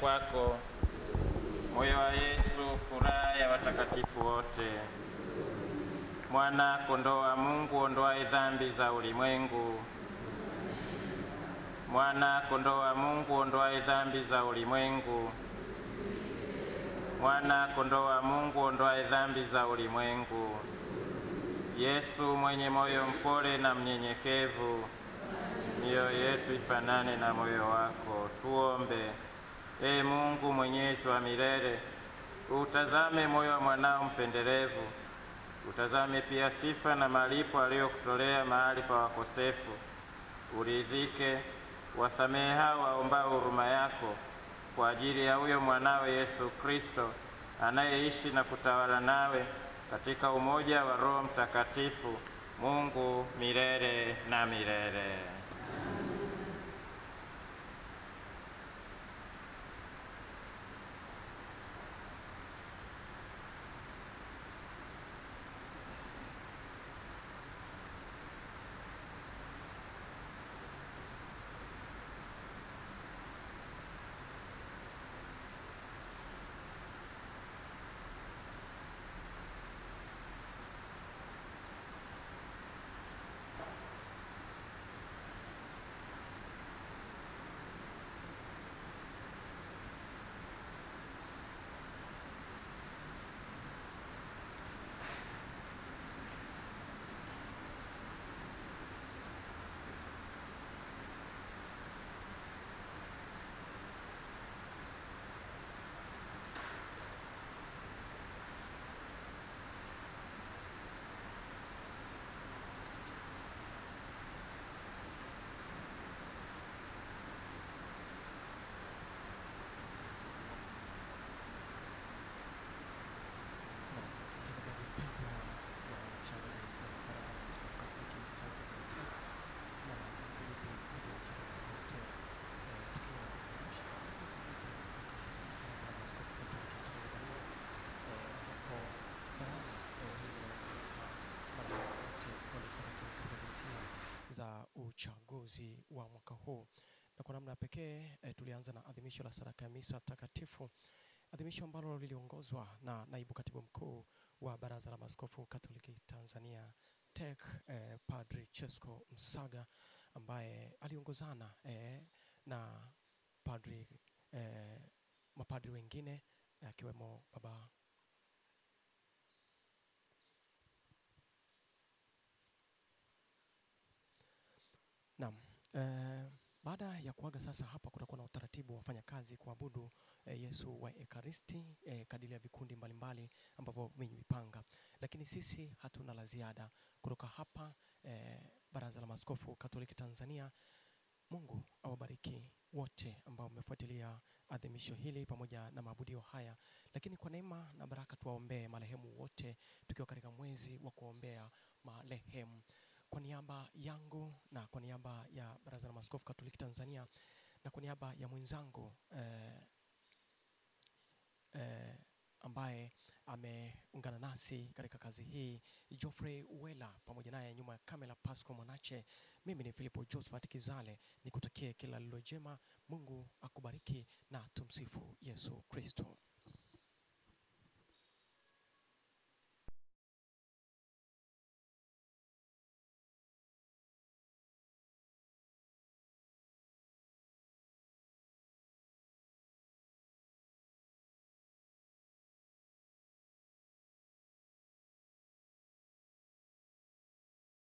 kwako. Moyo wa Yesu, furaha ya watakatifu wote. Mwana kondoo wa Mungu ondoaye dhambi za ulimwengu. Mwana kondoo wa Mungu ondoaye dhambi za ulimwengu. Mwana kondoo wa Mungu ondoaye dhambi za ulimwengu. Yesu mwenye moyo mpole na mnyenyekevu, mioyo yetu ifanane na moyo wako. Tuombe. Ee Mungu mwenyezi wa milele, utazame moyo wa mwanao mpendelevu, utazame pia sifa na malipo aliyokutolea mahali pa wakosefu. Uridhike, wasamehe hao waombao huruma yako, kwa ajili ya huyo mwanao Yesu Kristo, anayeishi na kutawala nawe katika umoja wa Roho Mtakatifu, Mungu milele na milele. Za uchaguzi wa mwaka huu. Na kwa namna pekee tulianza na adhimisho la sadaka ya misa takatifu, adhimisho ambalo liliongozwa na naibu katibu mkuu wa Baraza la Maaskofu Katoliki Tanzania TEC, Padri Chesko Msaga, ambaye aliongozana na padri mapadri wengine akiwemo Baba Naam. Baada ya kuaga sasa, hapa kutakuwa na utaratibu wa wafanyakazi kuabudu Yesu wa Ekaristi kadiri ya vikundi mbalimbali ambavyo vimejipanga. Lakini sisi hatuna la ziada kutoka hapa Baraza la Maaskofu Katoliki Tanzania. Mungu awabariki wote ambao mmefuatilia adhimisho hili pamoja na maabudio haya. Lakini kwa neema na baraka tuwaombee marehemu wote, tukiwa katika mwezi wa kuombea marehemu. Kwa niaba yangu na kwa niaba ya Baraza la Maaskofu Katoliki Tanzania na kwa niaba ya mwenzangu ambaye ameungana nasi katika kazi hii, Geoffrey Uwela, pamoja naye nyuma ya kamera Pasco Mwanache, mimi ni Philip Josephat Kizale, nikutakie kila lililo jema. Mungu akubariki na tumsifu Yesu Kristo.